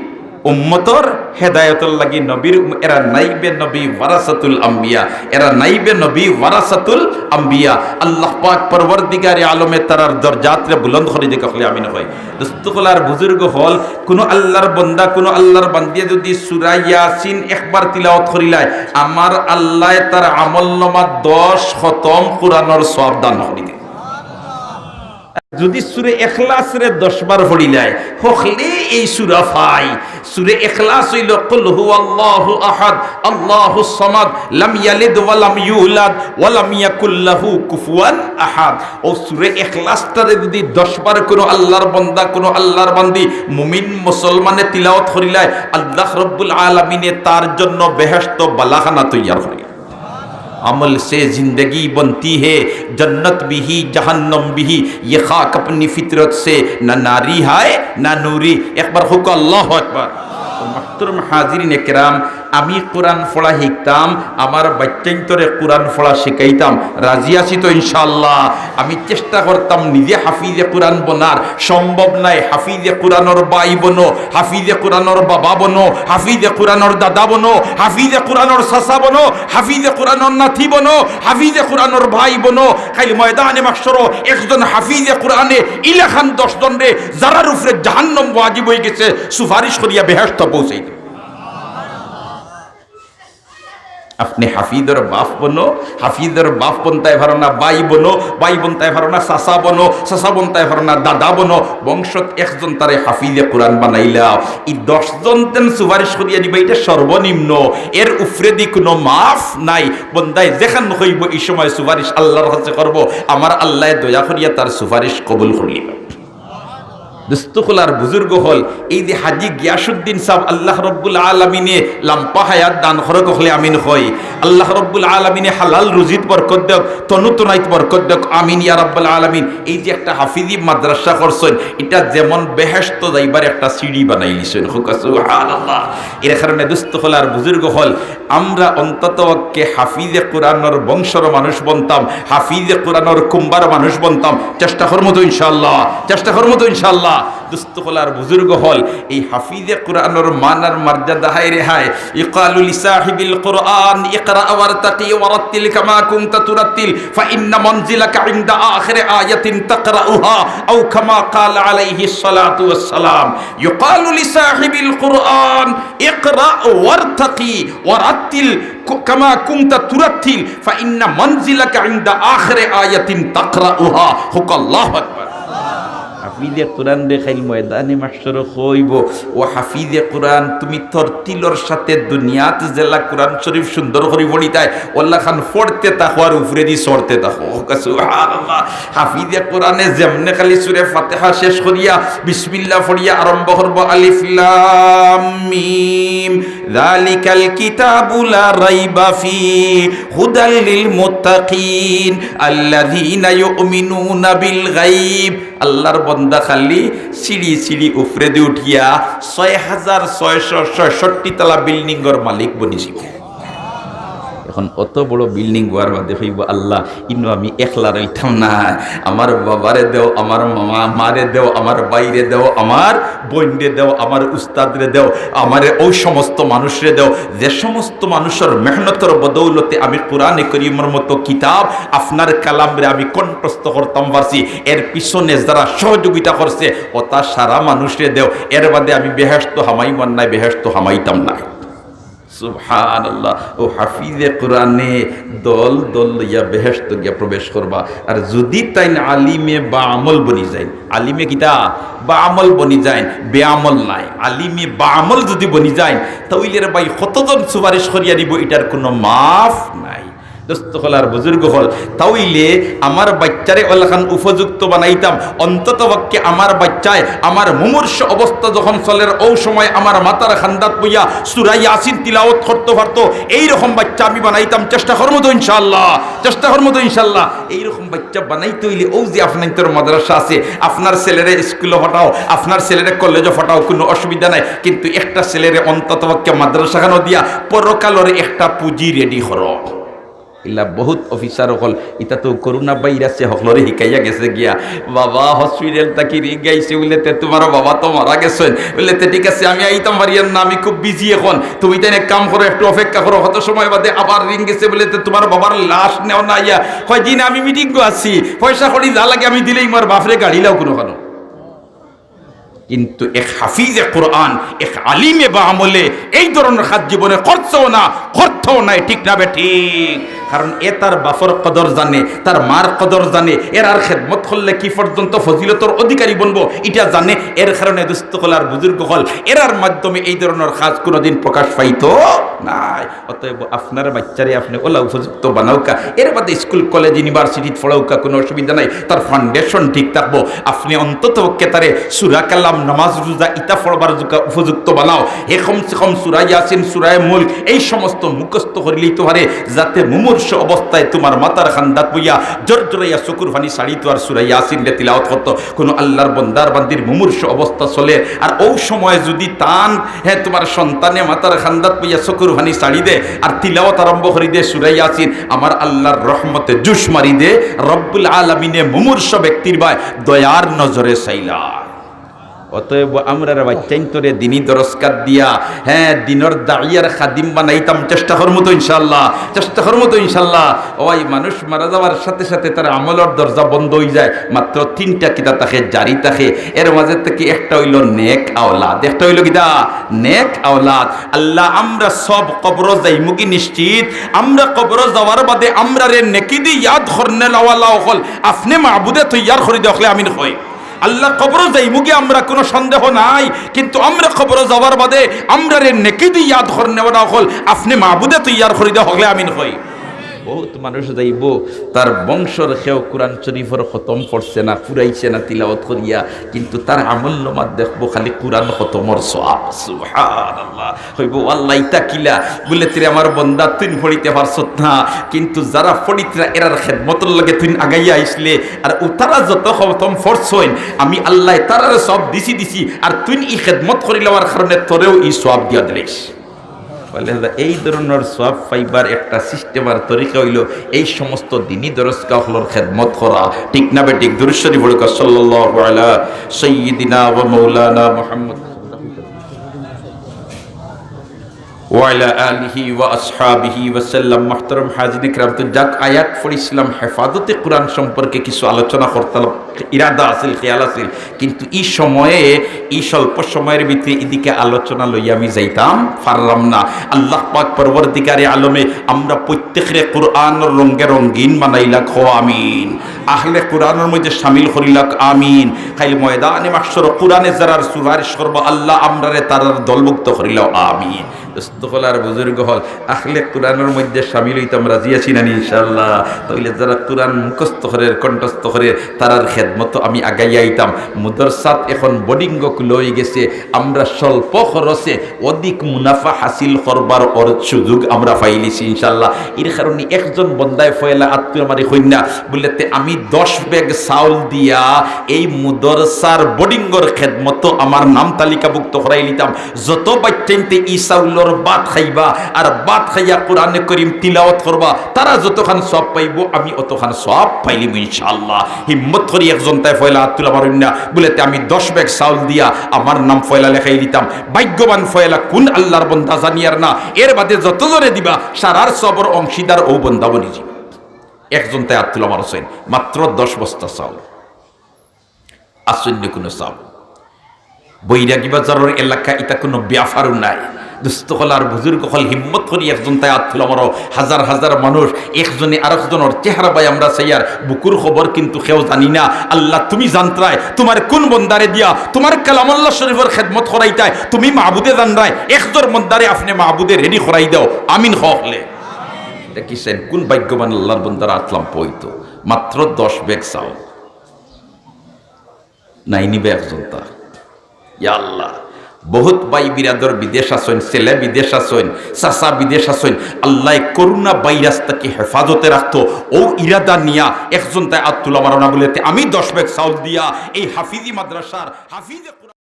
উম্মতর হেদায়তর লাগি। নবীর উম-, এরা নাইবে নবী ওয়ারাসাতুল আম্বিয়া, এরা নাইবে নবী ওয়ারাসাতুল আম্বিয়া। আল্লাহ পাক পরওয়ারদিগারে আলমে তারার দরজাতরে বুলন্দ করি দেউক, হকলে আমিন কই। দোস্ত অকল আর বুজুর্গ অকল, কুনু আল্লাহর বন্দা, কুনু আল্লাহর বান্দিয়ে যুদি সূরা ইয়াসিন একবার তিলাওয়াত করিলায়, আমার আল্লায় তার আমলনামাত দশ খতম কোরআনর সওয়াব দান করি দেইন। যুদি সূরা ইখলাসরে দশ বার পড়িলায়, হকলে এই সূরা পায়। সূরা ইখলাস অইলো, "কুল হুয়াল্লাহু আহাদ, আল্লাহুস সামাদ, লাম ইয়ালিদ ওয়া লাম ইউলাদ, ওয়া লাম ইয়াকুল লাহু কুফুয়ান আহাদ।" অউ সূরা ইখলাসটারে যুদি দশ বার কুনু আল্লাহর বন্দা, কুনু আল্লাহর বান্দি, মুমিন মুসলমানে তিলাওয়াত করিলায়, আল্লাহ রব্বুল আলামিনে তার জন্য বেহেশত বালাখানা তৈয়ার করিয়া। عمل سے زندگی بنتی ہے، جنت بھی، جہنم بھی، یہ خاک اپنی فطرت سے، نہ ناری ہے، نہ نوری۔ একবার কউক্কা আল্লাহু আকবার। তো মুহতারাম হাজিরিন একরাম, আমি কোরআন পড়া শিখতাম, আমার বাইচ্চাইন্তরে কোরআন পড়া শিখাইতাম, রাজি আছি তো ইনশাআল্লাহ? আমি চেষ্টা করতাম নিজে হাফিজে কোরআন বনার, সম্ভব নায়। হাফিজে কোরআনর ভাই বনো, হাফিজে কোরআনর বাবা বনো, হাফিজে কোরআনর দাদা বনো, হাফিজে কোরআনর চাচা বনো, হাফিজে কোরআনর নাতি বনো, হাফিজে কোরআনর ভাই বনো। কাইল ময়দানে মাহশরো একজন হাফিজে কোরআনে ইলাখান দশ জনরে, যারার উপরে জাহান্নাম ওয়াজিব অইগেছে, সুপারিশ করিয়া বেহেশত পৌঁছাই দিবো। আপনে হাফিজর বাপ বনো, হাফিজর বাপ বনতায় পারো না, ভাই বনো, ভাই বনতায় পারো না, চাচা বনো, চাচা বনতায় পারো না, দাদা বনো, বংশত একজন তারে হাফিজে কোরআন বানাইলাও। ই দশ জন যেন সুপারিশ করিয়া দিবা, ইটা সর্বনিম্ন, এর উপরেদি কুনু মাফ নাই। বন্দায় যেখান কইবো, ই সময় সুপারিশ আল্লাহর কাছে করবো, আমার আল্লায় দয়া করিয়া তার সুপারিশ কবুল করিলিবা। দোস্ত অকল আর বুজুর্গ অকল, এই যে হাজী গিয়াসউদ্দিন সাব, আল্লাহ রব্বুল আলামিনে লাম্বা হায়াত দান করউক, হকলে আমিন কই। আল্লাহ রব্বুল আলামিনে হালাল রুজিত বরকত দেউক, তনু তনাইত বরকত দেউক, আমিন ইয়া রাব্বাল আলামিন। এই যে একটা হাফিজি মাদ্রাসা করছইন, ইটা যেমন বেহেশত যাইবার একটা সিঁড়ি বানাইলিছইন, কউক্কা সুবহানাল্লাহ। এর কারণে দোস্ত অকল আর বুজুর্গ অকল, আমরা অন্তত পক্ষে হাফিজে কোরআনর বংশর মানুষ বনতাম, হাফিজে কোরআনর কুম্বার মানুষ বনতাম। চেষ্টা করমু তো ইনশাআল্লাহ, চেষ্টা করমু তো ইনশাআল্লাহ। দোস্ত অকল আর বুজুর্গ অকল, এই হাফিজে কোরআনর মান আর মর্যাদা হায় রে হায়। يقال لصاحب القرآن اقرأ وارتق ورتل كما كنت ترتل فإن منزلك عند آخر آية تقرأها أو كما قال عليه الصلاة والسلام। يقال لصاحب القرآن اقرأ وارتق ورتل كما كنت ترتل فإن منزلك عند آخر آية تقرأها। কউক্কা আল্লাহু আকবার। হাফিজে কোরআনরে কাইল ময়দানে মাহশরো কইবো, "ও হাফিজে কোরআন, তুমি তরতিলর সাথে দুনিয়াত যেলা কোরআন শরীফ সুন্দর করি পড়িতায়, অলাখান পড়তে থাকো আর উপরেদি চড়তে থাকো।" কউক্কা সুবহানাল্লাহ। হাফিজে কোরআনে যেমনে খালি সূরা ফাতিহা শেষ করিয়া বিসমিল্লাহ পড়িয়া আরম্ভ করবো, আলিফ লাম মিম, যালিকাল কিতাবু লা রাইবা ফি, হুদাল লিল মুত্তাকিন, আল্লাযীনা ইউমিনুনা বিল গাইব। আল্লাহর বন্দা খালি সিঁড়ি সিঁড়ি উপরেদি উঠিয়া ছয় হাজার ছয়শো ছয়ষট্টি তলা বিল্ডিংর মালিক বনিযিবো। এখন অত বড় বিল্ডিং অওয়ার বাদে কইবো, "আল্লাহ, ইনো আমি একলা রইতাম না, আমার বাবারে দেও, আমার মামা, মারে দেও, আমার ভাইরে দেও, আমার বইনরে দেও, আমার উস্তাদরে দেও, আমারে অউ সমস্ত মানুষরে দেও, যে সমস্ত মানুষর মেহনতর বদৌলতে আমি কোরআনে করিমর মতো কিতাব, আপনার কালামরে আমি কণ্ঠস্থ করতাম পারছি, এর পিছনে যারা সহযোগিতা করছে, অতা সারা মানুষরে দেও, এর বাদে আমি বেহেশতো হামাইমু আর নায় বেহেশতো হামাইতাম না।" সুবহানাল্লাহ। ও হাফিজে কোরআনে দল দল লইয়া বেহেশত গিয়া প্রবেশ করবা। আর যুদি তাইন আলিমে বাআমল বনি যাইন, আলিমে কিতা? বাআমল বনি যাইন, বেআমল নায়। আলিমে বাআমল যুদি বনি যাইন, তাইলে রে ভাই, কতজন সুপারিশ করিয়া দিব, ইটার কুনু মাফ নাই। দোস্ত অকল আর বুজুর্গ অকল, তাইলে আমার বাইচ্চারে অলাখান উপযুক্ত বানাইতাম। অন্তত পক্ষে আমার বাইচ্চায় আমার মুমূর্ষু অবস্থা যখন চলের, অউ সময় আমার মাথার কান্দাত বইয়া সূরা ইয়াসিন তিলাওয়াত করতো পারতো, এইরকম বাইচ্চা আমি বানাইতাম। চেষ্টা করমু তো ইনশাআল্লাহ, চেষ্টা করমু তো ইনশাআল্লাহ। এইরকম বাইচ্চা বানাইতে অইলে অউ যে আপনাইন্তর মাদ্রাসা আছে, আপনার ছেলেরে স্কুলো পাঠাও, আপনার ছেলেরে কলেজো পাঠাও, কুনু অসুবিধা নাই, কিন্তু একটা ছেলেরে অন্তত পক্ষে মাদ্রাসাখানো দিয়া পরকালর একটা পুঁজি রেডি করো। ইলা বহুত অফিসার অকল, ইতা তো করোনা ভাইরাসে হকলরে হিকাইয়া গেছে গিয়া। বাবা হসপিটাল থাকি রিং আইছে, বুলে, "তে তুমার বাবা তো মারা গেছইন।" বুলে, "তে ঠিক আছে, আমি আইতাম পারিয়ার না, আমি খুব বিজি অখন। তুমি তাইন এক কাম করো, একটু অপেক্ষা করো, কত সময় বাদে আবার রিং গেছে, বুলে, 'তে তুমার বাবার লাশ নেও না আইয়া।' কয়, "জি না, আমি মিটিংও আছি, পয়সা কড়ি যা লাগে আমি দিলেই, আমার বাফরে গাড়ি লাও কুনুখানো।" কিন্তু এক হাফিজে কোরআন, এক আলিমে বাআমলে এই ধরনর কাজ জীবনে করছেও না, করতেও নাই, ঠিক না বেঠিক? কারণ এ তার বাফর কদর জানে, তার মার কদর জানে, এরার খেদমত করলে কি পর্যন্ত ফজিলতর অধিকারী বনবো, ইটা জানে। এর কারণে দোস্ত অকল আর বুজুর্গ অকল, এরার মাধ্যমে এই ধরনর কাজ কুনুদিন প্রকাশ পাইতো নায়। অতএব আপনার বাইচ্চারে আপনে অলা উপযুক্ত বানাউক্কা, এর বাদে স্কুল, কলেজ, ইউনিভার্সিটিত পড়াউক্কা, কুনু অসুবিধা নাই, তার ফাউন্ডেশন ঠিক থাকবো। আপনে অন্তত পক্ষে তারে সূরা কালাম, নামাজ, রোজা ইতা পড়বার জুকা উপযুক্ত বানাও। হে কমসে কম সূরা ইয়াসিন, সূরা মুলক এই সমস্ত মুখস্থ করিলিতো পারে, যাতে মুমূর্ষু অবস্থায় তুমার মাথার কান্দাত বইয়া জরজরাইয়া চকুর পানি ছাড়িতো আর সূরা ইয়াসিনরে তিলাওয়াত করতো। কুনু আল্লার বন্দার বান্দির মুমূর্ষু অবস্থা চলের, আর অউ সময় যুদি তান হে, তুমার সন্তানে মাথার কান্দাত বইয়া চকুর পানি ছাড়ি দে আর তিলাওয়াত আরম্ভ করি দে সূরা ইয়াসিন, আমার আল্লার রহমতে জুশ মারি দে, রব্বুল আলামিনে মুমূর্ষু ব্যক্তির বায় দয়ার নজরে চাইলা। অতএব আমরার বাইচ্চাইন্তরে দিনি দরসগাহ দিয়া, হে, দিনর দায়ী আর খাদিম বানাইতাম, চেষ্টা করমু তো ইনশাআল্লাহ, চেষ্টা করমু তো ইনশাআল্লাহ। ও ভাই, মানুষ মারা যাওয়ার সাথে সাথে তার আমলর দরজা বন্ধ অইযায়, মাত্র তিনটা কিতা থাকে, জারি থাকে। এর মাঝে থাকি একটা অইলো নেক আওলাদ, একটা অইলো কিতা? নেক আওলাদ। আল্লাহ, আমরা সব কবরো যাইমুগি নিশ্চিত, আমরা কবরো যাওয়ার বাদে আমরারে নেকি দি ইয়াদ করনেওয়ালা অকল আপনে মাবুদে তৈয়ার করি দে, অকলে আমিন কই। আল্লাহ, কবরো যাইমুগি আমরা, কুনু সন্দেহ নাই, কিন্তু আমরা কবরো যাওয়ার বাদে আমরারে নেকি দি ইয়াদ করনেওয়ালা অকল আপনে মাবুদে তৈয়ার করি দে, অকলে আমিন কই। বহুত মানুষ যাইবো, তার বংশর কেউ কোরআন শরীফর খতম পড়ছে না, ফুরাইছে না তিলাওয়াত করিয়া, কিন্তু তার আমলনামাত দেখবো খালি কোরআন খতমর সওয়াব। সুবহানাল্লাহ। কইবো, "আল্লাহ, ইতা কিলা?" বুলে, "তে রে আমার বন্দা, তুইন পড়িতে পারছত না, কিন্তু যারা পড়িতরা এরার খেদমতর লগে তুইন আগাইয়া আইছলে, আর ও তারা যত খতম পড়ছইন, আমি আল্লায় তারারে সওয়াব দিছি দিছি, আর তুইন ই খেদমত করিলাওয়ার কারণে তোরেও ই সওয়াব দিয়া দিলাইছি।" বলে, এই ধরনর সওয়াব পাইবার একটা সিস্টেম আর তরিকা অইলো এই সমস্ত দিনি দরসগাহ অকলর খেদমত করা, ঠিক না বেঠিক? দুরূদ শরীফ পড়ুক্কা, সাল্লাল্লাহু আলা সাইয়্যিদিনা ওয়া মাওলানা মুহাম্মদ ওয়া আলা আলিহি ওয়া আসহাবিহি ওয়া সাল্লাম। মুহতারাম হাজিরিন কিরাম, তো যাক, আয়াত পড়ছিলাম, হেফাজতে কোরআন সম্পর্কে কিছু আলোচনা করতাম, ইরাদা আছিল, খেয়াল আছিল, কিন্তু ই সময়ে, ই স্বল্প সময়র ভিতরে ইদিকে আলোচনা লইয়া আমি যাইতাম পারলাম না। আল্লাহ পাক পরওয়ারদিগারে আলমে আমরা প্রত্যেকরে কোরআনর রঙে রঙিন বানাইলা, কও আমিন। আহলে কোরআনর মধ্যে শামিল করিলাক, আমিন। কাইল ময়দানে মাহশর কোরআনে যারার সুপারিশ করবো, আল্লাহ আমরারে তারার দলভুক্ত করিলাও, আমিন। দোস্ত অকল আর বুজুর্গ অকল, আহলে কোরআনর মধ্যে শামিল অইতাম, রাজি আছি না নি ইনশাআল্লাহ? তাইলে যারা কোরআন মুখস্থ করের, কণ্ঠস্থ করের, তারার খেদমতো আমি আগাইয়া আইতাম। মুদরসাত এখন বোর্ডিং খুলা অইগেছে, আমরা স্বল্প খরচে অধিক মুনাফা হাসিল করবার অর-, সুযোগ আমরা পাইলিছি ইনশাআল্লাহ। এর কারণে একজন বন্দায় পয়লা আত তুলা মারি কইন্যা, বুলে, তে আমি দশ ব্যাগ চাউল দিয়া এই মুদরসার বোর্ডিংর খেদমতো আমার নাম তালিকাভুক্ত করাইলিতাম। যত বাইচ্চাইন্তে ই চাউলর ভাত খাইবা আর ভাত খাইয়া কোরআনে করিম তিলাওয়াত করবা, তারা যতখান সওয়াব পাইবো, আমি অতখান সওয়াব পাইলিমু ইনশাআল্লাহ। হিম্মত করি একজনতায় পয়লা আত তুলা মারইন্যা, বুলে, তে আমি দশ ব্যাগ চাউল দিয়া আমার নাম পয়লা লেখাইলিতাম। ভাগ্যবান পয়লা কুন আল্লার বন্দা জানিয়ার না, এর বাদে যতজনে দিবা, সারার সওয়াবর অংশীদার অউ বন্দা বনিযিবা। একজনতায় আত তুলা মারছইন, মাত্র দশ বস্তা চাউল। আছইন নি কুনু চাউল? বৈরাগী বাজারর এলাকা, ইতা কুনু ব্যাপারও নায়। দোস্ত অকল আর বুজুর্গ অকল, হিম্মত করি একজনতায় আত তুলা মারো। হাজার হাজার মানুষ, একজনে আরকজনর চেহারা বায় আমরা চাইয়ার, বুকুর খবর কিন্তু কেউ জানি না। আল্লাহ তুমি জানতায় তুমার কুন বন্দারে দিয়া তুমার কালামুল্লাহ শরীফর খেদমত করাইতায়, তুমি মাবুদে জানরায়। একজন বন্দারে আপনে মাবুদে ready করাই দেও। আমিন কও অকলে। দেখিছেন কুন ভাগ্যবান আল্লাহর বন্দার আত লাম্বা অইতো। মাত্র দশ ব্যাগ চাউল। নাই নিবা একজনতা। ইয়া আল্লাহ, বহুত ভাই বিরাদর বিদেশ আছইন, ছেলে বিদেশ আছইন, চাচা বিদেশ আছইন। আল্লায় করোনা ভাইরাস থাকি হেফাজতে রাখতো। অউ ইরাদা নিয়া একজনতায় আত তুলা মারো না বুলে, তে আমি দশ ব্যাগ চাউল দিয়া এই হাফিজি মাদ্রাসার হাফিজে কোরআন